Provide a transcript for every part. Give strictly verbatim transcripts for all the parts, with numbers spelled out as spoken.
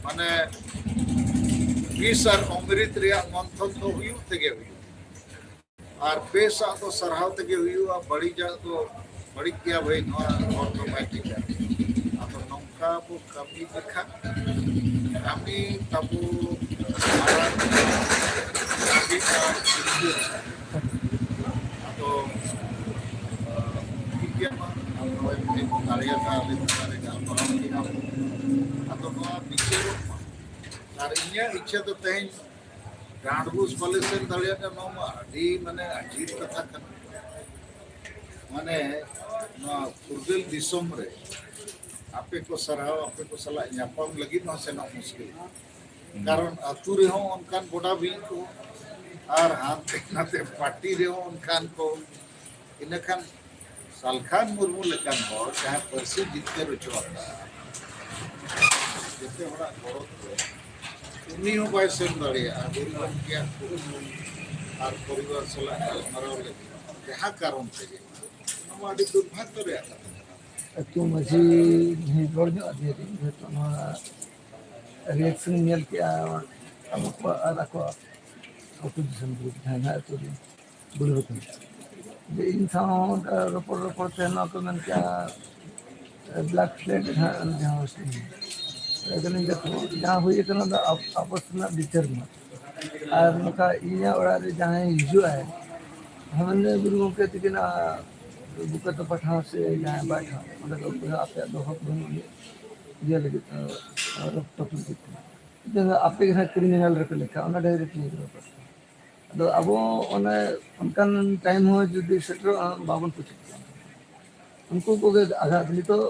ᱢᱟᱱᱮ ᱵᱤᱥ ᱟᱨ ᱚᱢᱨᱤᱛ ᱨᱮᱭᱟᱜ ᱢᱚᱱᱛᱷᱚᱱ ᱫᱚ ᱦᱩᱭᱩᱜ ᱛᱮᱜᱮ ᱦᱩᱭᱩᱜᱼᱟ᱾ ᱟᱨ ᱵᱮᱥᱟᱜ ᱫᱚ ᱥᱟᱨᱦᱟᱣ ᱛᱮᱜᱮ ᱦᱩᱭᱩᱜᱼᱟ, ᱵᱟᱹᱲᱤᱡᱟᱜ ᱫᱚ ᱵᱟᱹᱲᱤᱡ ᱜᱮᱭᱟ ᱵᱷᱟᱹᱭ, ᱱᱚᱣᱟ ᱦᱚᱲ ᱫᱚ ᱵᱟᱭ ᱴᱷᱤᱠᱟ᱾ ᱟᱫᱚ ᱱᱚᱝᱠᱟ ᱵᱚ ᱠᱟᱹᱢᱤ ᱞᱮᱠᱷᱟᱱ, ᱠᱟᱹᱢᱤ ᱛᱟᱵᱚ ᱢᱟᱨᱟᱝ ᱠᱟᱹᱢᱤ ᱟᱨ ᱪᱤᱱᱛᱟᱹ᱾ ᱟᱫᱚ, ᱴᱷᱤᱠ ᱜᱮᱭᱟ, ᱢᱟ, ᱱᱚᱜᱼᱚᱭ ᱛᱮᱦᱮᱧ ᱵᱚᱱ ᱫᱟᱲᱮᱭᱟᱫᱟ, ᱟᱞᱮ ᱛᱟᱞᱟ ᱨᱮ ᱜᱟᱞᱢᱟᱨᱟᱣ ᱠᱮᱫᱟ ᱵᱚᱱ᱾ ᱟᱫᱚ ᱱᱚᱣᱟ ᱵᱤᱪᱟᱹᱨᱚᱜ ᱢᱟ᱾ ᱟᱨ ᱤᱧᱟᱹᱜ ᱤᱪᱪᱷᱟᱹ ᱫᱚ ᱛᱮᱦᱮᱧ ᱰᱟᱸᱰᱵᱩᱥ ᱵᱟᱞᱮ ᱥᱮᱱ ᱫᱟᱲᱮᱭᱟᱜ ᱠᱟᱱᱟ, ᱱᱚᱣᱟ ᱢᱟ ᱟᱹᱰᱤ, ᱢᱟᱱᱮ, ᱟᱹᱡᱤᱵ ᱠᱟᱛᱷᱟ ᱠᱟᱱᱟ᱾ ᱢᱟᱱᱮ, ᱱᱚᱣᱟ ᱯᱷᱩᱨᱜᱟᱹᱞ ᱫᱤᱥᱚᱢ ᱨᱮ ᱟᱯᱮ ᱠᱚ ᱥᱟᱨᱦᱟᱣ, ᱟᱯᱮ ᱠᱚ ᱥᱟᱞᱟᱜ ᱧᱟᱯᱟᱢ ᱞᱟᱹᱜᱤᱫ ᱦᱚᱸ ᱥᱮᱱᱚᱜ ᱢᱩᱥᱠᱤᱞ᱾ ᱠᱟᱨᱚᱱ ᱟᱹᱛᱩ ᱨᱮᱦᱚᱸ ᱚᱱᱠᱟᱱ ᱵᱚᱰᱟ ᱵᱤᱧ ᱠᱚ, ᱟᱨ ᱦᱟᱱᱛᱮ ᱱᱟᱛᱮ ᱯᱟᱨᱴᱤ ᱨᱮᱦᱚᱸ ᱚᱱᱠᱟᱱ ᱠᱚ᱾ ᱤᱱᱟᱹᱠᱷᱟᱱ ᱥᱟᱞᱠᱷᱟᱱ ᱢᱩᱨᱢᱩ ᱞᱮᱠᱟᱱ ᱦᱚᱲ, ᱡᱟᱦᱟᱸᱭ ᱯᱟᱹᱨᱥᱤ ᱡᱤᱛᱠᱟᱹᱨ ᱦᱚᱪᱚ ᱟᱠᱟᱫᱼᱟ, ᱡᱚᱛᱚ ᱦᱚᱲᱟᱜ ᱜᱚᱲᱚ ᱛᱮ, ᱩᱱᱤ ᱦᱚᱸ ᱵᱟᱭ ᱥᱮᱱ ᱫᱟᱲᱮᱭᱟᱜᱼᱟ ᱜᱩᱨᱩ ᱜᱚᱢᱠᱮᱭᱟᱜ ᱠᱩᱠᱢᱩ ᱟᱨ ᱯᱚᱨᱤᱵᱟᱨ ᱥᱟᱞᱟᱜ ᱜᱟᱞᱢᱟᱨᱟᱣ ᱞᱟᱹᱜᱤᱫ, ᱡᱟᱦᱟᱸ ᱠᱟᱨᱚᱱ ᱛᱮᱜᱮ᱾ ᱱᱚᱣᱟ ᱟᱹᱰᱤ ᱫᱩᱨᱵᱷᱟᱜᱽᱭᱚ ᱨᱮᱭᱟᱜ ᱠᱟᱛᱷᱟ ᱠᱟᱱᱟ᱾ ᱟᱹᱛᱩ ᱢᱟᱹᱡᱷᱤ ᱨᱚᱲ ᱧᱚᱜ ᱟᱫᱮᱭᱟᱞᱤᱧ, ᱡᱮᱦᱮᱛᱩ ᱱᱚᱣᱟ ᱨᱤᱭᱮᱠᱥᱚᱱ ᱧᱮᱞ ᱠᱮᱜᱼᱟ ᱟᱵᱚ ᱠᱚᱣᱟᱜ ᱟᱨ ᱟᱠᱚᱣᱟᱜ ᱟᱹᱛᱩ ᱫᱤᱥᱚᱢ ᱜᱨᱩᱯ ᱡᱟᱦᱟᱸᱭ ᱱᱟᱦᱟᱜ ᱟᱹᱛᱩ ᱨᱮ ᱵᱩᱲᱦᱤ ᱦᱚᱯᱚᱱ᱾ ᱡᱮ ᱤᱧ ᱥᱟᱶ ᱨᱚᱯᱚᱲ ᱨᱚᱯᱚᱲ ᱛᱮ ᱱᱚᱣᱟ ᱠᱚ ᱢᱮᱱ ᱠᱮᱜᱼᱟ, ᱵᱞᱟᱰ ᱯᱷᱞᱮᱰ ᱱᱟᱦᱟᱜ ᱡᱟᱦᱟᱸ ᱦᱳᱥᱴᱮᱞ ᱨᱮ᱾ ᱟᱫᱚ ᱞᱤᱧ ᱞᱟᱹᱭ ᱫᱟ, ᱡᱟᱦᱟᱸ ᱦᱩᱭ ᱟᱠᱟᱱᱟ ᱚᱱᱟ ᱫᱚ ᱟᱯ-, ᱟᱯᱚᱥ ᱨᱮᱱᱟᱜ ᱵᱤᱪᱟᱹᱨ ᱢᱟ᱾ ᱟᱨ ᱱᱚᱝᱠᱟ ᱤᱧᱟᱹᱜ ᱚᱲᱟᱜ ᱨᱮ ᱡᱟᱦᱟᱸᱭ ᱦᱤᱡᱩᱜ ᱟᱭ, ᱦᱮᱸ, ᱢᱟᱱᱮ ᱜᱩᱨᱩ ᱜᱚᱢᱠᱮ ᱛᱤᱠᱤᱱᱟᱜ ᱵᱩᱠᱟᱹ ᱛᱚᱯᱟ ᱴᱷᱟᱶ ᱥᱮ ᱡᱟᱦᱟᱸᱭ ᱵᱟᱭ ᱴᱷᱟᱶ, ᱚᱸᱰᱮ ᱫᱚ ᱵᱚᱭᱦᱟ ᱟᱯᱮᱭᱟᱜ ᱫᱚ ᱦᱚᱠ ᱵᱟᱹᱱᱩᱜ ᱟᱹᱱᱤᱡ ᱤᱭᱟᱹ ᱞᱟᱹᱜᱤᱫ, ᱟᱸ, ᱨᱚᱠᱛᱚ ᱯᱨᱚᱛᱤ᱾ ᱟᱯᱮ ᱜᱮ ᱦᱟᱸᱜ ᱠᱨᱤᱢᱤᱱᱟᱞ ᱨᱮᱯᱮ ᱞᱮᱠᱷᱟ, ᱚᱱᱟ ᱰᱟᱭᱨᱮᱠᱴ ᱞᱤᱧ ᱨᱚᱯᱚᱲ ᱠᱟᱱᱟ᱾ ᱟᱫᱚ ᱟᱵᱚ ᱚᱱᱮ ᱚᱱᱠᱟᱱ ᱴᱟᱭᱤᱢ ᱦᱚᱸ ᱡᱩᱫᱤ ᱥᱮᱴᱮᱨᱚᱜᱼᱟ, ᱵᱟᱵᱚᱱ ᱯᱟᱹᱪᱷᱞᱟᱹᱜᱼᱟ᱾ ᱩᱱᱠᱩ ᱠᱚᱜᱮ ᱟᱜᱷᱟᱛ᱾ ᱱᱤᱛᱚᱜ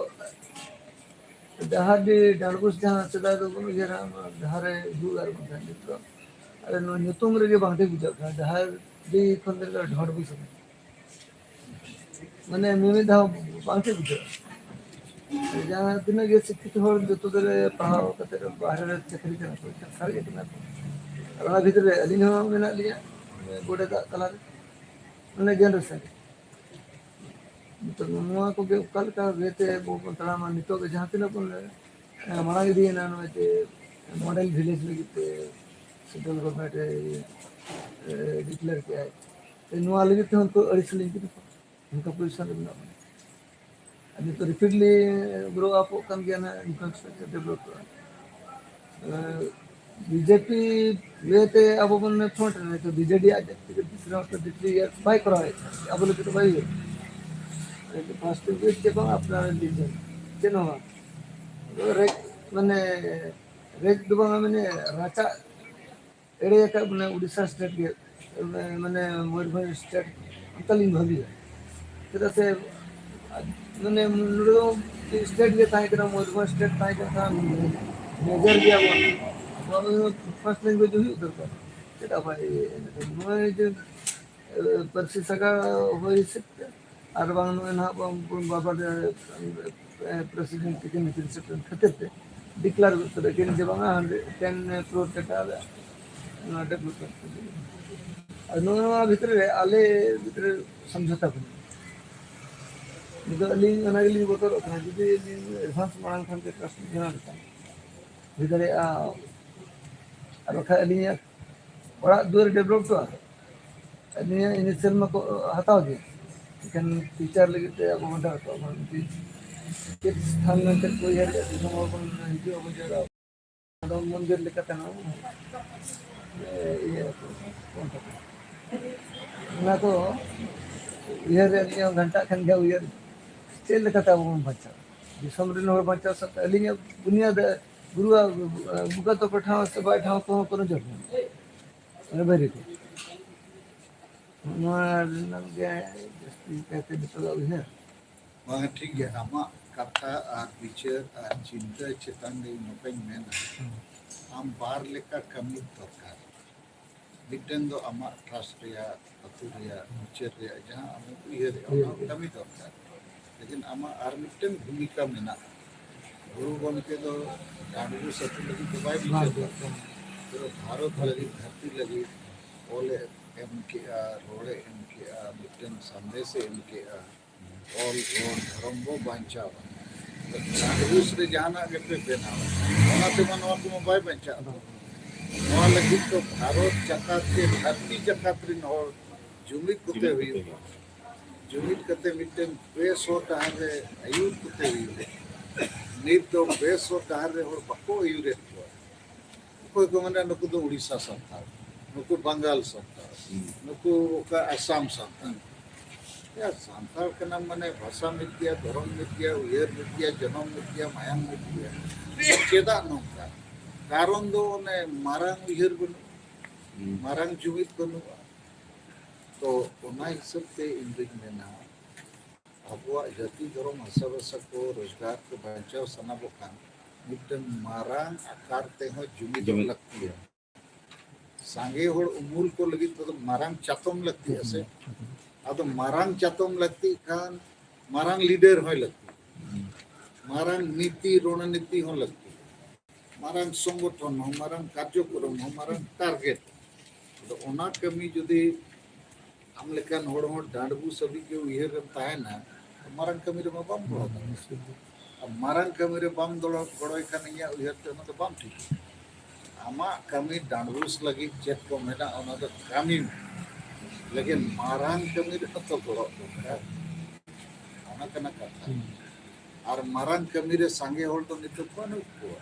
ᱰᱟᱦᱟᱨᱰᱤ ᱰᱟᱸᱰᱵᱳᱥ ᱡᱟᱦᱟᱸ ᱥᱮᱫᱟᱭ ᱫᱚᱵᱚᱱ ᱩᱭᱦᱟᱹᱨᱟ, ᱚᱱᱟ ᱰᱟᱦᱟᱨ ᱨᱮ ᱦᱤᱡᱩᱜ ᱟᱨ ᱵᱟᱝᱠᱷᱟᱱ ᱱᱤᱛᱚᱜ ᱟᱞᱮ ᱱᱚᱣᱟ ᱧᱩᱛᱩᱢ ᱨᱮᱜᱮ ᱵᱟᱝ ᱴᱷᱤᱠ ᱵᱩᱡᱷᱟᱹᱜ ᱠᱟᱱᱟ, ᱰᱟᱦᱟᱨᱰᱤ ᱠᱷᱚᱱ ᱫᱚ ᱰᱟᱸᱰᱵᱳᱥ ᱠᱟᱱᱟ᱾ ᱢᱟᱱᱮ ᱢᱤᱢᱤᱫ ᱫᱷᱟᱣ ᱵᱟᱝ ᱴᱷᱤᱠ ᱵᱩᱡᱷᱟᱹᱜᱼᱟ᱾ ᱡᱟᱦᱟᱸ ᱛᱤᱱᱟᱹᱜ ᱜᱮ ᱥᱤᱠᱠᱷᱤᱛ ᱦᱚᱲ ᱡᱚᱛᱚ ᱫᱚᱞᱮ ᱯᱟᱲᱦᱟᱣ ᱠᱟᱛᱮ ᱵᱟᱦᱨᱮ ᱨᱮ ᱪᱟᱹᱠᱨᱤ ᱠᱟᱱᱟ ᱠᱚ, ᱥᱟᱨᱮᱡ ᱠᱟᱱᱟ ᱠᱚ᱾ ᱟᱨ ᱚᱱᱟ ᱵᱷᱤᱛᱨᱤ ᱨᱮ ᱟᱹᱞᱤᱧ ᱦᱚᱸ ᱢᱮᱱᱟᱜ ᱞᱤᱧᱟ, ᱜᱚᱰᱮᱛᱟᱜ ᱛᱟᱞᱟᱨᱮ, ᱢᱟᱱᱮ ᱡᱮᱱᱟᱨᱮᱥᱚᱱ ᱨᱮ᱾ ᱱᱤᱛᱚᱜ ᱱᱚᱣᱟ ᱠᱚᱜᱮ ᱚᱠᱟ ᱞᱮᱠᱟ ᱤᱭᱟᱹᱛᱮ ᱟᱵᱚ ᱵᱚᱱ ᱛᱟᱲᱟᱢᱟ, ᱱᱤᱛᱚᱜ ᱜᱮ ᱡᱟᱦᱟᱸ ᱛᱤᱱᱟᱹᱜ ᱵᱚᱱ ᱦᱮᱸ, ᱢᱟᱲᱟᱝ ᱤᱫᱤᱭᱮᱱᱟ ᱱᱚᱜᱼᱚᱭ ᱡᱮ ᱢᱚᱰᱮᱞ ᱵᱷᱤᱞᱮᱡᱽ ᱞᱟᱹᱜᱤᱫ ᱛᱮ ᱥᱮᱱᱴᱨᱟᱞ ᱜᱚᱵᱷᱚᱨᱱᱢᱮᱱᱴ ᱮ, ᱮ, ᱰᱤᱠᱞᱮᱭᱟᱨ ᱠᱮᱜᱼᱟᱭ᱾ ᱛᱚ ᱱᱚᱣᱟ ᱞᱟᱹᱜᱤᱫ ᱛᱮᱦᱚᱸ ᱩᱱᱠᱩ ᱟᱹᱲᱤᱥ ᱞᱤᱧ ᱠᱮᱫᱟ ᱠᱚ, ᱚᱱᱠᱟ ᱯᱚᱡᱤᱥᱚᱱ ᱨᱮ ᱢᱮᱱᱟᱜ ᱵᱚᱱᱟ᱾ ᱟᱨ ᱱᱤᱛᱚᱜ ᱨᱮᱯᱤᱰᱞᱤ ᱜᱨᱳ ᱟᱯᱚᱜ ᱠᱟᱱ ᱜᱮᱭᱟ ᱱᱟᱜ ᱤᱱᱯᱷᱨᱟᱥᱴᱨᱟᱠᱪᱟᱨ ᱰᱮᱵᱷᱞᱚᱯᱚᱜᱼᱟ᱾ ᱵᱤᱡᱮᱯᱤ ᱤᱭᱟᱹᱛᱮ ᱟᱵᱚ ᱵᱚᱱ ᱯᱷᱨᱚᱱᱴ ᱨᱮ, ᱱᱤᱛᱚᱜ ᱵᱤᱡᱮᱰᱤ ᱟᱡ ᱛᱮᱜᱮ ᱛᱤᱥ ᱨᱮᱦᱚᱸ ᱛᱚ ᱰᱤᱠᱞᱮᱭᱟᱨ ᱵᱟᱭ ᱠᱚᱨᱟᱣᱮᱫ ᱛᱟᱦᱮᱸᱫ, ᱟᱵᱚ ᱞᱟᱹᱜᱤᱫ ᱫᱚ ᱵᱟᱭ ᱦᱩᱭᱩᱜ᱾ ᱯᱷᱟᱥᱴ ᱞᱮᱝᱜᱩᱭᱮᱡᱽ ᱪᱮᱫ ᱵᱟᱝ, ᱟᱯᱱᱟᱨ ᱨᱤᱞᱤᱡᱚᱱ ᱪᱮᱫ ᱦᱚᱸ ᱵᱟᱝ᱾ ᱟᱫᱚ ᱨᱮᱡ, ᱢᱟᱱᱮ ᱨᱮᱡ ᱫᱚ ᱵᱟᱝᱟ, ᱢᱟᱱᱮ ᱨᱟᱪᱟ ᱮᱲᱮ ᱟᱠᱟᱫ ᱵᱚᱱᱟ ᱩᱲᱤᱥᱥᱟ ᱥᱴᱮᱴ ᱜᱮ, ᱢᱟᱱᱮ ᱢᱚᱭᱩᱨᱵᱷᱚᱸᱡᱽ ᱥᱴᱮᱴ, ᱚᱱᱠᱟᱞᱤᱧ ᱵᱷᱟᱹᱵᱤᱭᱟ᱾ ᱪᱮᱫᱟᱜ ᱥᱮ ᱢᱟᱱᱮ ᱱᱚᱰᱮ ᱫᱚ ᱥᱴᱮᱴ ᱜᱮ ᱛᱟᱦᱮᱸ ᱠᱟᱱᱟ, ᱢᱚᱭᱩᱨᱵᱷᱚᱸᱡᱽ ᱥᱴᱮᱴ ᱛᱟᱦᱮᱸ ᱠᱟᱱ ᱠᱷᱟᱱ ᱢᱮᱡᱚᱨ ᱜᱮᱭᱟ ᱵᱚᱱ, ᱟᱵᱚᱣᱟᱜ ᱫᱚ ᱯᱷᱟᱥᱴ ᱞᱮᱝᱜᱩᱭᱮᱡᱽ ᱦᱩᱭᱩᱜ ᱫᱚᱨᱠᱟᱨ᱾ ᱪᱮᱫᱟᱜ ᱵᱟᱭ ᱱᱚᱜᱼᱚᱭ ᱡᱮ ᱯᱟᱹᱨᱥᱤ ᱥᱟᱜᱟᱲ ᱦᱩᱭ ᱦᱤᱥᱟᱹᱵ ᱛᱮ ᱟᱨ ᱵᱟᱝ ᱱᱚᱜᱼᱚᱭ ᱱᱟᱦᱟᱜ ᱵᱚᱱ, ᱵᱚᱱ ᱵᱟᱵᱟ ᱯᱨᱮᱥᱤᱰᱮᱱᱴ ᱛᱟᱹᱠᱤᱱ ᱱᱩᱠᱤᱱ ᱥᱮᱴᱮᱨ ᱠᱷᱟᱹᱛᱤᱨ ᱛᱮ ᱰᱤᱠᱞᱮᱭᱟᱨ ᱜᱚᱫ ᱠᱟᱫᱟ ᱠᱤᱱ ᱡᱮ ᱵᱟᱝᱟ ᱦᱟᱱᱰᱨᱮᱰ ᱴᱮᱱ ᱠᱨᱳᱲ ᱴᱟᱠᱟ ᱱᱚᱣᱟ ᱰᱮᱵᱷᱞᱚᱯᱢᱮᱱᱴ ᱠᱚ ᱞᱟᱹᱜᱤᱫ᱾ ᱟᱨ ᱱᱚᱣᱟ ᱵᱷᱤᱛᱨᱤ ᱨᱮ ᱟᱞᱮ ᱵᱷᱤᱛᱨᱤ ᱨᱮ ᱥᱚᱢᱡᱷᱚᱛᱟ ᱵᱟᱹᱱᱩᱜᱼᱟ᱾ ᱱᱤᱛᱚᱜ ᱟᱹᱞᱤᱧ ᱚᱱᱟ ᱜᱮᱞᱤᱧ ᱵᱚᱛᱚᱨᱚᱜ ᱠᱟᱱᱟ, ᱡᱩᱫᱤ ᱟᱹᱞᱤᱧ ᱮᱰᱵᱷᱟᱱᱥ ᱢᱟᱲᱟᱝ ᱠᱷᱚᱱ ᱜᱮ ᱴᱨᱟᱱᱥᱯᱳᱨᱴ ᱡᱟᱦᱟᱸ ᱞᱮᱠᱟ ᱦᱩᱭ ᱫᱟᱲᱮᱭᱟᱜᱼᱟ, ᱟᱨ ᱵᱟᱠᱷᱟᱡ ᱟᱹᱞᱤᱧᱟᱜ ᱚᱲᱟᱜ ᱫᱩᱣᱟᱹᱨ ᱰᱮᱵᱷᱞᱚᱯᱚᱜᱼᱟ᱾ ᱟᱹᱞᱤᱧᱟᱜ ᱤᱱᱤᱥᱤᱭᱟᱞ ᱢᱟᱠᱚ ᱦᱟᱛᱟᱣ ᱜᱮ, ᱮᱱᱠᱷᱟᱱ ᱯᱷᱤᱭᱩᱪᱟᱨ ᱞᱟᱹᱜᱤᱫ ᱛᱮ ᱟᱵᱚ ᱵᱚᱱ ᱫᱚᱦᱚ ᱠᱟᱜᱼᱟ ᱵᱚᱱ᱾ ᱪᱮᱫ ᱥᱛᱷᱟᱱ ᱢᱮᱱᱛᱮ ᱠᱚ ᱩᱭᱦᱟᱹᱨᱮᱜᱼᱟ, ᱫᱤᱥᱚᱢ ᱦᱚᱲ ᱵᱚᱱ ᱦᱤᱡᱩᱜ ᱟᱵᱚ ᱡᱟᱣᱨᱟ᱾ ᱟᱫᱚ ᱢᱚᱱᱫᱤᱨ ᱞᱮᱠᱟᱛᱮ ᱱᱚᱣᱟ, ᱮ, ᱤᱭᱟᱹ ᱠᱚ, ᱚᱱᱟ ᱠᱚ ᱩᱭᱦᱟᱹᱨ ᱨᱮ ᱟᱹᱞᱤᱧ ᱦᱚᱸ ᱜᱷᱟᱱᱴᱟᱜ ᱠᱟᱱ ᱜᱮᱭᱟ ᱩᱭᱦᱟᱹᱨ, ᱪᱮᱫ ᱞᱮᱠᱟᱛᱮ ᱟᱵᱚ ᱵᱚᱱ ᱵᱟᱧᱪᱟᱜᱼᱟ? ᱫᱤᱥᱚᱢ ᱨᱮᱱ ᱦᱚᱲ ᱵᱟᱧᱪᱟᱣ ᱥᱟᱶᱛᱮ ᱟᱹᱞᱤᱧᱟᱜ ᱵᱩᱱᱤᱭᱟᱹᱫ, ᱜᱩᱨᱩᱣᱟᱜ, ᱵᱩᱠᱟᱹ ᱛᱚᱯᱟ ᱴᱷᱟᱶ ᱥᱮ ᱵᱟᱭ ᱴᱷᱟᱶ ᱠᱚᱦᱚᱸ ᱠᱳᱱᱳ ᱡᱳᱨ ᱵᱟᱹᱱᱩᱜᱼᱟ᱾ ᱟᱨ ᱵᱟᱹᱭᱨᱤ ᱠᱚ᱾ ᱱᱚᱣᱟ ᱨᱮᱱᱟᱜ ᱜᱮ ᱡᱟᱹᱥᱛᱤ ᱠᱟᱭᱛᱮ ᱱᱤᱛᱚᱜ ᱫᱚ ᱩᱭᱦᱟᱹᱨ᱾ ᱵᱟᱝ, ᱴᱷᱤᱠ ᱜᱮᱭᱟ᱾ ᱟᱢᱟᱜ ᱠᱟᱛᱷᱟ ᱟᱨ ᱵᱤᱪᱟᱹᱨ ᱟᱨ ᱪᱤᱱᱛᱟᱹ ᱪᱮᱛᱟᱱ ᱨᱮ ᱤᱧ ᱱᱚᱝᱠᱟᱧ ᱢᱮᱱᱟ, ᱦᱩᱸ᱾ ᱟᱢ ᱵᱟᱨ ᱞᱮᱠᱟ ᱠᱟᱹᱢᱤ ᱫᱚᱨᱠᱟᱨ᱾ ᱢᱤᱫᱴᱮᱱ ᱫᱚ ᱟᱢᱟᱜ ᱴᱨᱟᱥᱴ ᱨᱮᱭᱟᱜ, ᱟᱹᱛᱩ ᱨᱮᱭᱟᱜ, ᱵᱤᱪᱟᱹᱨ ᱨᱮᱭᱟᱜ ᱡᱟᱦᱟᱸ ᱟᱢᱮᱢ ᱩᱭᱦᱟᱹᱨᱮᱜᱼᱟ, ᱚᱱᱟ ᱦᱩᱭᱩᱜ ᱠᱟᱹᱢᱤ ᱫᱚᱨᱠᱟᱨ᱾ ᱞᱮᱠᱤᱱ ᱟᱢᱟᱜ ᱟᱨ ᱢᱤᱫᱴᱮᱱ ᱵᱷᱩᱢᱤᱠᱟ ᱢᱮᱱᱟᱜᱼᱟ᱾ ᱜᱩᱨᱩ ᱜᱚᱢᱠᱮ ᱫᱚ ᱴᱟᱺᱰᱤ ᱥᱟᱹᱛᱩ ᱞᱟᱹᱜᱤᱫ ᱫᱚ ᱵᱟᱭ ᱵᱤᱪᱟᱹᱨ ᱫᱟ᱾ ᱯᱩᱨᱟᱹ ᱵᱷᱟᱨᱚᱛ ᱞᱟᱹᱜᱤᱫ, ᱫᱷᱟᱹᱨᱛᱤ ᱞᱟᱹᱜᱤᱫ ᱚᱞᱮ ᱮᱢ ᱠᱮᱜᱼᱟ, ᱨᱚᱲᱮ ᱮᱢ ᱠᱮᱜᱼᱟ, ᱢᱤᱫᱴᱮᱱ ᱥᱟᱸᱫᱮᱥᱮ ᱮᱢ ᱠᱮᱜᱼᱟ᱾ ᱚᱞ, ᱨᱚᱲ, ᱫᱷᱚᱨᱚᱢ ᱵᱚ ᱵᱟᱧᱪᱟᱣᱟ᱾ ᱥᱟᱸᱫᱮᱥ ᱨᱮ ᱡᱟᱦᱟᱱᱟᱜ ᱜᱮᱯᱮ ᱵᱮᱱᱟᱣᱟ, ᱚᱱᱟ ᱛᱮᱢᱟ ᱱᱚᱣᱟ ᱠᱚᱢᱟ ᱵᱟᱭ ᱵᱟᱧᱪᱟᱜ ᱫᱚ᱾ ᱱᱚᱣᱟ ᱞᱟᱹᱜᱤᱫ ᱫᱚ ᱵᱷᱟᱨᱚᱛ ᱡᱟᱠᱟᱛ ᱥᱮ ᱫᱷᱟᱹᱨᱛᱤ ᱡᱟᱠᱟᱛ ᱨᱮᱱ ᱦᱚᱲ ᱡᱩᱢᱤᱫ ᱠᱚᱛᱮ ᱦᱩᱭᱩᱜᱼᱟ᱾ ᱡᱩᱢᱤᱫ ᱠᱟᱛᱮ ᱢᱤᱫᱴᱮᱱ ᱵᱮᱥ ᱦᱚᱨ ᱰᱟᱦᱟᱨ ᱨᱮ ᱟᱹᱭᱩᱨ ᱠᱚᱛᱮ ᱦᱩᱭᱩᱜᱼᱟ᱾ ᱱᱤᱛ ᱫᱚ ᱵᱮᱥ ᱦᱚᱨ ᱰᱟᱦᱟᱨ ᱨᱮ ᱦᱚᱲ ᱵᱟᱠᱚ ᱟᱹᱭᱩᱨᱮᱫ ᱠᱚᱣᱟ᱾ ᱚᱠᱚᱭ ᱠᱚ ᱢᱮᱱᱟ ᱱᱩᱠᱩ ᱫᱚ ᱩᱲᱤᱥᱥᱟ ᱥᱟᱱᱛᱟᱲ, ᱱᱩᱠᱩ ᱵᱟᱝᱜᱟᱞ ᱥᱟᱱᱛᱟᱲ, ᱦᱩᱸ᱾ ᱱᱩᱠᱩ ᱚᱠᱟ ᱟᱥᱟᱢ ᱥᱟᱱᱛᱟᱲ᱾ ᱭᱟ, ᱥᱟᱱᱛᱟᱲ ᱠᱟᱱᱟᱢ ᱢᱟᱱᱮ ᱵᱷᱟᱥᱟ ᱢᱤᱫ ᱜᱮᱭᱟ, ᱫᱷᱚᱨᱚᱢ ᱢᱤᱫ ᱜᱮᱭᱟ, ᱩᱭᱦᱟᱹᱨ ᱢᱤᱫ ᱜᱮᱭᱟ, ᱡᱚᱱᱚᱢ ᱢᱤᱫ ᱜᱮᱭᱟ, ᱢᱟᱭᱟᱢ ᱢᱤᱫ ᱜᱮᱭᱟ᱾ ᱪᱮᱫᱟᱜ ᱱᱚᱝᱠᱟ? ᱠᱟᱨᱚᱱ ᱫᱚ ᱚᱱᱮ ᱢᱟᱨᱟᱝ ᱩᱭᱦᱟᱹᱨ ᱵᱟᱹᱱᱩᱜᱼᱟ, ᱦᱩᱸ᱾ ᱢᱟᱨᱟᱝ ᱡᱩᱢᱤᱫ ᱵᱟᱹᱱᱩᱜᱼᱟ᱾ ᱛᱚ ᱚᱱᱟ ᱦᱤᱥᱟᱹᱵ ᱛᱮ ᱤᱧ ᱫᱩᱧ ᱢᱮᱱᱟ, ᱟᱵᱚᱣᱟᱜ ᱡᱟᱹᱛᱤ ᱫᱷᱚᱨᱚᱢ ᱦᱟᱥᱟ ᱵᱷᱟᱥᱟ ᱠᱚ ᱨᱳᱡᱽᱜᱟᱨ ᱠᱚ ᱵᱟᱧᱪᱟᱣ ᱥᱟᱱᱟ ᱵᱚ ᱠᱷᱟᱱ ᱢᱤᱫᱴᱟᱝ ᱢᱟᱨᱟᱝ ᱟᱠᱟᱨ ᱛᱮᱦᱚᱸ ᱡᱩᱢᱤᱫᱚᱜ ᱡᱩᱢᱤᱫ᱾ ᱞᱟᱹᱠᱛᱤᱭᱟ᱾ ᱥᱟᱸᱜᱮ ᱦᱚᱲ ᱩᱢᱩᱞ ᱠᱚ ᱞᱟᱹᱜᱤᱫ ᱛᱮᱫᱚ ᱢᱟᱨᱟᱝ ᱪᱟᱛᱚᱢ ᱞᱟᱹᱠᱛᱤᱜᱼᱟ ᱥᱮ? ᱟᱫᱚ ᱢᱟᱨᱟᱝ ᱪᱟᱛᱚᱢ ᱞᱟᱹᱠᱛᱤᱜ ᱠᱷᱟᱱ ᱢᱟᱨᱟᱝ ᱞᱤᱰᱟᱨ ᱦᱚᱸᱭ ᱞᱟᱹᱠᱛᱤᱜᱼᱟ, ᱢᱟᱨᱟᱝ ᱱᱤᱛᱤ ᱨᱚᱬᱱᱤᱛᱤ ᱦᱚᱸ ᱞᱟᱹᱠᱛᱤᱜᱼᱟ, ᱢᱟᱨᱟᱝ ᱥᱚᱝᱜᱚᱴᱷᱚᱱ ᱦᱚᱸ, ᱢᱟᱨᱟᱝ ᱠᱟᱨᱡᱚᱠᱨᱚᱢ ᱦᱚᱸ, ᱢᱟᱨᱟᱝ ᱴᱟᱨᱜᱮᱴ᱾ ᱟᱫᱚ ᱚᱱᱟ ᱠᱟᱹᱢᱤ ᱡᱩᱫᱤ ᱟᱢ ᱞᱮᱠᱟᱱ ᱦᱚᱲ ᱦᱚᱸ ᱰᱟᱸᱰᱵᱩᱥ ᱦᱟᱹᱵᱤᱡ ᱜᱮ ᱩᱭᱦᱟᱹᱨ ᱨᱮᱢ ᱛᱟᱦᱮᱱᱟ, ᱢᱟᱨᱟᱝ ᱠᱟᱹᱢᱤ ᱨᱮᱢᱟ ᱵᱟᱢ ᱜᱚᱲᱚ ᱫᱟᱲᱮᱭᱟᱜᱼᱟ᱾ ᱟᱨ ᱢᱟᱨᱟᱝ ᱠᱟᱹᱢᱤ ᱨᱮ ᱵᱟᱢ ᱫᱚᱲᱚ-, ᱜᱚᱲᱚᱭ ᱠᱷᱟᱱ ᱤᱧᱟᱹᱜ ᱩᱭᱦᱟᱹᱨ ᱛᱮ ᱚᱱᱟ ᱫᱚ ᱵᱟᱢ ᱴᱷᱤᱠᱟ᱾ ᱟᱢᱟᱜ ᱠᱟᱹᱢᱤ ᱰᱟᱸᱰᱵᱩᱥ ᱞᱟᱹᱜᱤᱫ ᱪᱮᱫ ᱠᱚ ᱢᱮᱱᱟᱜᱼᱟ ᱚᱱᱟ ᱫᱚ ᱠᱟᱹᱢᱤ ᱢᱮ, ᱞᱮᱠᱤᱱ ᱢᱟᱨᱟᱝ ᱠᱟᱹᱢᱤ ᱨᱮᱦᱚᱸ ᱛᱚ ᱜᱚᱲᱚ ᱫᱚᱨᱠᱟᱨ᱾ ᱚᱱᱟ ᱠᱟᱱᱟ ᱠᱟᱛᱷᱟ᱾ ᱦᱩᱸ᱾ ᱟᱨ ᱢᱟᱨᱟᱝ ᱠᱟᱹᱢᱤ ᱨᱮ ᱥᱟᱸᱜᱮ ᱦᱚᱲ ᱫᱚ ᱱᱤᱛᱚᱜ ᱵᱟᱹᱱᱩᱜ ᱠᱚᱣᱟ᱾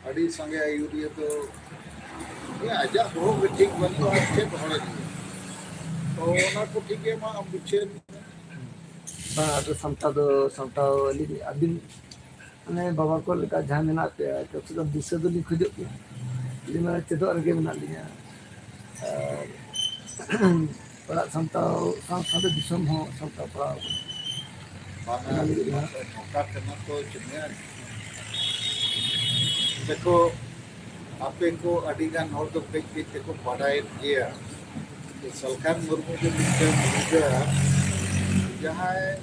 ᱟᱹᱰᱤ ᱥᱟᱸᱜᱮ ᱟᱹᱭᱩᱨᱤᱭᱟᱹ ᱫᱚ, ᱦᱮᱸ, ᱟᱡᱟᱜ ᱵᱚᱦᱚᱜ ᱜᱮ ᱴᱷᱤᱠ ᱵᱟᱹᱱᱩᱜᱼᱟ, ᱟᱨ ᱪᱮᱫ ᱦᱚᱲᱮ ᱞᱟᱹᱭᱟ? ᱛᱚ ᱚᱱᱟ ᱠᱚ ᱴᱷᱤᱠ ᱜᱮ ᱢᱟ ᱵᱩᱡᱷᱟᱹᱣ᱾ ᱵᱟᱝ, ᱟᱫᱚ ᱥᱟᱢᱴᱟᱣ ᱫᱚ ᱥᱟᱢᱴᱟᱣ ᱟᱹᱞᱤᱧ, ᱟᱹᱵᱤᱱ ᱢᱟᱱᱮ ᱵᱟᱵᱟ ᱠᱚ ᱞᱮᱠᱟ ᱡᱟᱦᱟᱸ ᱢᱮᱱᱟᱜ ᱯᱮᱭᱟ, ᱠᱚᱢ ᱥᱮ ᱠᱚᱢ ᱫᱤᱥᱟᱹ ᱫᱚᱞᱤᱧ ᱠᱷᱚᱡᱚᱜ ᱜᱮᱭᱟ᱾ ᱟᱹᱞᱤᱧ ᱢᱟ ᱪᱮᱫᱚᱜ ᱨᱮᱜᱮ ᱢᱮᱱᱟᱜ ᱞᱤᱧᱟ᱾ ᱟᱨ ᱚᱲᱟᱜ ᱥᱟᱢᱴᱟᱣ ᱥᱟᱶ ᱥᱟᱶᱛᱮ ᱫᱤᱥᱚᱢ ᱦᱚᱸ ᱥᱟᱢᱴᱟᱣ ᱯᱟᱲᱟᱣ ᱟᱠᱟᱱᱟ᱾ ᱵᱟᱝᱟ, ᱚᱱᱟ ᱞᱟᱹᱜᱤᱫ ᱫᱚ ᱦᱟᱸᱜ ᱱᱚᱝᱠᱟ ᱠᱟᱱᱟ ᱛᱚ, ᱪᱮᱫ ᱢᱮᱱᱟ? ᱫᱮᱠᱷᱚ, ᱟᱯᱮ ᱠᱚ ᱟᱹᱰᱤ ᱜᱟᱱ ᱦᱚᱲ ᱫᱚ ᱠᱟᱹᱡ ᱠᱟᱹᱡ ᱛᱮᱠᱚ ᱵᱟᱰᱟᱭᱮᱫ ᱜᱮᱭᱟ᱾ ᱥᱟᱞᱠᱷᱟᱱ ᱢᱩᱨᱢᱩ ᱫᱚ ᱢᱤᱫᱴᱟᱝ ᱜᱤᱫᱽᱨᱟᱹ, ᱡᱟᱦᱟᱸᱭ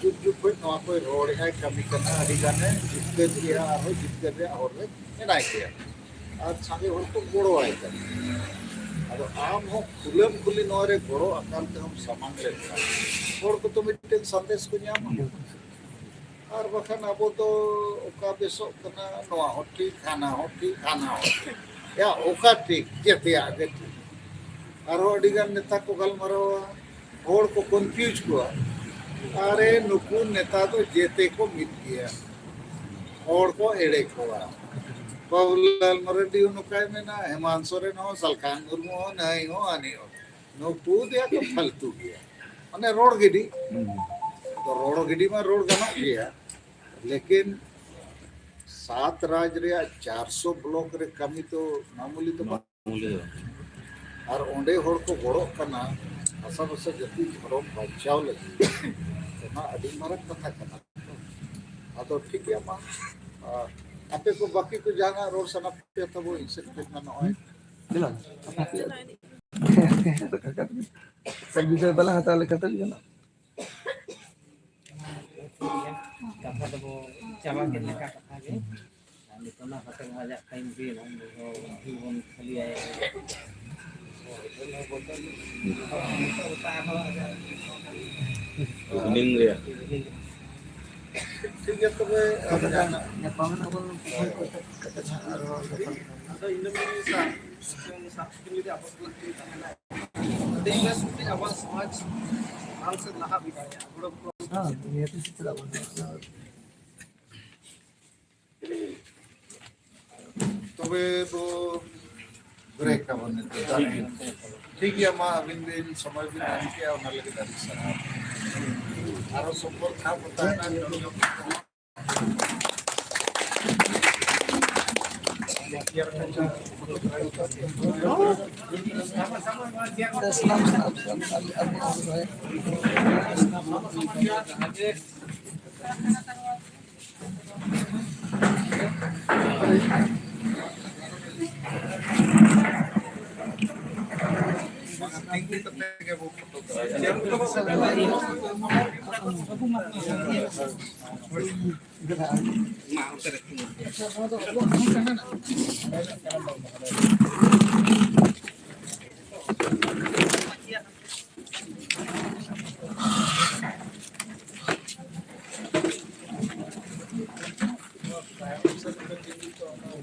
ᱡᱩᱜᱽ ᱡᱩᱜᱽ ᱠᱷᱚᱱ ᱱᱚᱣᱟ ᱠᱚᱭ ᱨᱚᱲᱮᱫᱼᱟᱭ, ᱠᱟᱹᱢᱤ ᱠᱟᱱᱟ, ᱟᱹᱰᱤ ᱜᱟᱱᱮ ᱡᱤᱛᱠᱟᱹᱨ ᱜᱮᱭᱟ, ᱟᱨᱦᱚᱸ ᱡᱤᱛᱠᱟᱹᱨ ᱨᱮᱭᱟᱜ ᱦᱚᱨ ᱨᱮ ᱢᱮᱱᱟᱭ ᱜᱮᱭᱟ᱾ ᱟᱨ ᱥᱟᱸᱜᱮ ᱦᱚᱲ ᱠᱚ ᱜᱚᱲᱚᱣᱟᱭ ᱠᱟᱱᱟ᱾ ᱟᱫᱚ ᱟᱢ ᱦᱚᱸ ᱠᱷᱩᱞᱟᱹᱢ ᱠᱷᱩᱞᱤ ᱱᱚᱣᱟ ᱨᱮ ᱜᱚᱲᱚ ᱟᱠᱟᱱ ᱛᱮᱦᱚᱸᱢ ᱥᱟᱢᱟᱝ ᱞᱮᱱᱠᱷᱟᱱ ᱦᱚᱲ ᱠᱚᱫᱚ ᱢᱤᱫᱴᱮᱱ ᱥᱟᱸᱫᱮᱥ ᱠᱚ ᱧᱟᱢᱟ᱾ ᱟᱨ ᱵᱟᱠᱷᱟᱱ ᱟᱵᱚ ᱫᱚ ᱚᱠᱟ ᱵᱮᱥᱚᱜ ᱠᱟᱱᱟ, ᱱᱚᱣᱟ ᱦᱚᱸ ᱴᱷᱤᱠ, ᱦᱟᱱᱟ ᱦᱚᱸ ᱴᱷᱤᱠ, ᱦᱟᱱᱟ ᱦᱚᱸ ᱴᱷᱤᱠ᱾ ᱭᱟ, ᱚᱠᱟ ᱴᱷᱤᱠ? ᱡᱮᱛᱮᱭᱟᱜ ᱜᱮ ᱴᱷᱤᱠ᱾ ᱟᱨᱦᱚᱸ ᱟᱹᱰᱤ ᱜᱟᱱ ᱱᱮᱛᱟ ᱠᱚ ᱜᱟᱞᱢᱟᱨᱟᱣᱟ, ᱦᱚᱲ ᱠᱚ confuse ᱠᱚᱣᱟ᱾ ᱟᱨᱮ, ᱱᱩᱠᱩ ᱱᱮᱛᱟ ᱫᱚ ᱡᱮᱛᱮ ᱠᱚ ᱢᱤᱫ ᱜᱮᱭᱟ, ᱦᱚᱲ ᱠᱚ ᱮᱲᱮ ᱠᱚᱣᱟ᱾ ᱵᱟᱵᱩᱞᱟᱞ ᱢᱟᱨᱰᱤ ᱦᱚᱸ ᱱᱚᱝᱠᱟᱭ ᱢᱮᱱᱟ, ᱦᱮᱢᱟᱱᱛ ᱥᱚᱨᱮᱱ ᱦᱚᱸ, ᱥᱟᱞᱠᱷᱟᱱ ᱢᱩᱨᱢᱩ ᱦᱚᱸ, ᱱᱟᱹᱭ ᱦᱚᱸ, ᱦᱟᱹᱱᱤ ᱦᱚᱸ᱾ ᱱᱩᱠᱩ ᱫᱚ ᱭᱟ ᱠᱚ ᱯᱷᱟᱞᱛᱩ ᱜᱮᱭᱟ, ᱢᱟᱱᱮ ᱨᱚᱲ ᱜᱤᱰᱤ᱾ ᱦᱩᱸ᱾ ᱛᱚ ᱨᱚᱲ ᱜᱤᱰᱤ ᱢᱟ ᱨᱚᱲ ᱜᱟᱱᱚᱜ ᱜᱮᱭᱟ, ᱞᱮᱠᱤᱱ ᱥᱟᱛ ᱨᱟᱡᱽ ᱨᱮᱭᱟᱜ ᱪᱟᱨᱥᱚ block ᱨᱮ ᱠᱟᱹᱢᱤ ᱛᱚ ᱢᱟᱢᱩᱞᱤ ᱫᱚ ᱵᱟᱝ᱾ ᱢᱟᱢᱩᱞᱤ ᱫᱚ ᱵᱟᱝ᱾ ᱟᱨ ᱚᱸᱰᱮ ᱦᱚᱲ ᱠᱚ ᱜᱚᱲᱚᱜ ᱠᱟᱱᱟ, ᱦᱟᱥᱟ ᱵᱷᱟᱥᱟ ᱡᱟᱹᱛᱤ ᱫᱷᱚᱨᱚᱢ ᱵᱟᱧᱪᱟᱣ ᱞᱟᱹᱜᱤᱫ, ᱚᱱᱟ ᱟᱹᱰᱤ ᱢᱟᱨᱟᱝ ᱠᱟᱛᱷᱟ ᱠᱟᱱᱟ᱾ ᱟᱫᱚ ᱴᱷᱤᱠ ᱜᱮᱭᱟ, ᱢᱟ, ᱟ, ᱟᱯᱮ ᱠᱚ ᱵᱟᱹᱠᱤ ᱠᱚ ᱡᱟᱦᱟᱱᱟᱜ ᱨᱚᱲ ᱥᱟᱱᱟ ᱯᱮ ᱛᱟᱵᱚ, ᱤᱧ ᱥᱮᱫ ᱠᱷᱚᱱ ᱢᱟ ᱱᱚᱜᱼᱚᱭ᱾ ᱵᱤᱞᱚᱱ, ᱟᱯᱮ ᱥᱟᱹᱜᱩᱭ ᱫᱚ ᱵᱟᱞᱟ ᱦᱟᱛᱟᱣ ᱞᱮᱠᱷᱟᱱ ᱫᱚ ᱜᱟᱱᱚᱜᱼᱟ᱾ ᱠᱟᱛᱷᱟ ᱫᱚᱵᱚ ᱪᱟᱵᱟ ᱠᱮᱫ ᱞᱮᱠᱟ ᱠᱟᱛᱷᱟ ᱜᱮ᱾ ᱟᱨ ᱱᱤᱛᱚᱜ ᱢᱟ ᱦᱚᱴᱮᱞ ᱨᱟᱡᱟᱜ time ᱦᱩᱭᱮᱱᱟ, ᱱᱤᱛ ᱫᱚ ᱵᱷᱤᱲ ᱵᱚᱱ ᱠᱷᱟᱹᱞᱤᱭᱟ᱾ Opening ᱨᱮᱭᱟᱜ᱾ ᱴᱷᱤᱠ ᱜᱮᱭᱟ, ᱛᱚᱵᱮ ᱧᱟᱯᱟᱢ ᱮᱱᱟ ᱵᱚᱱ᱾ ᱟᱫᱚ ᱤᱧ ᱫᱚ ᱢᱤᱫ ᱥᱟᱵ, ᱥᱟᱵ ᱡᱩᱫᱤ ᱟᱵᱚ ᱥᱟᱞᱟᱜ ᱛᱟᱦᱮᱱᱟ, ᱟᱹᱰᱤ ᱵᱮᱥ ᱢᱤᱫᱴᱤᱡ ᱟᱵᱚᱣᱟᱜ ᱥᱚᱢᱟᱡᱽ ᱢᱟᱲᱟᱝ ᱥᱮᱫ ᱞᱟᱦᱟ ᱦᱩᱭ ᱫᱟᱲᱮᱭᱟᱜᱼᱟ᱾ ᱜᱚᱲᱚ ᱜᱚᱯᱚᱲᱚ᱾ ᱦᱮᱸ, ᱱᱤᱭᱟᱹ ᱛᱮ ᱪᱮᱫᱟᱜ ᱵᱟᱝ? ᱛᱚᱵᱮ ᱵᱚ break ᱟᱵᱚᱱ ᱱᱤᱛᱚᱜ ᱫᱚ᱾ ᱴᱷᱤᱠ ᱜᱮᱭᱟ, ᱢᱟ ᱟᱹᱵᱤᱱ ᱵᱤᱱ ᱥᱚᱢᱚᱭ ᱵᱤᱱ ᱮᱢ ᱠᱮᱜᱼᱟ, ᱚᱱᱟ ᱞᱟᱹᱜᱤᱫ ᱟᱹᱰᱤ ᱥᱟᱨᱦᱟᱣ᱾ ᱟᱨᱚ ᱥᱚᱢᱯᱚᱨᱠ ᱦᱟᱸᱜ ᱵᱚ ᱛᱟᱦᱮᱱᱟ᱾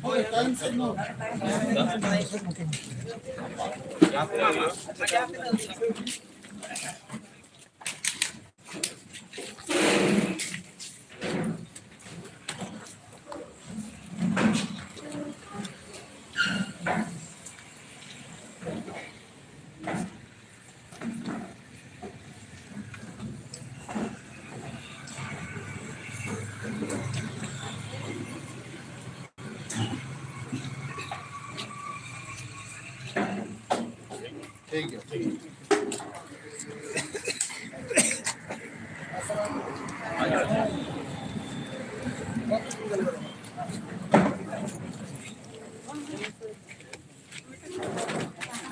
ᱦᱳᱭ, ᱛᱟᱭᱚᱢ ᱥᱮᱫ ᱢᱟ᱾ ᱴᱷᱤᱠ ᱜᱮᱭᱟ, ᱴᱷᱤᱠ ᱜᱮᱭᱟ᱾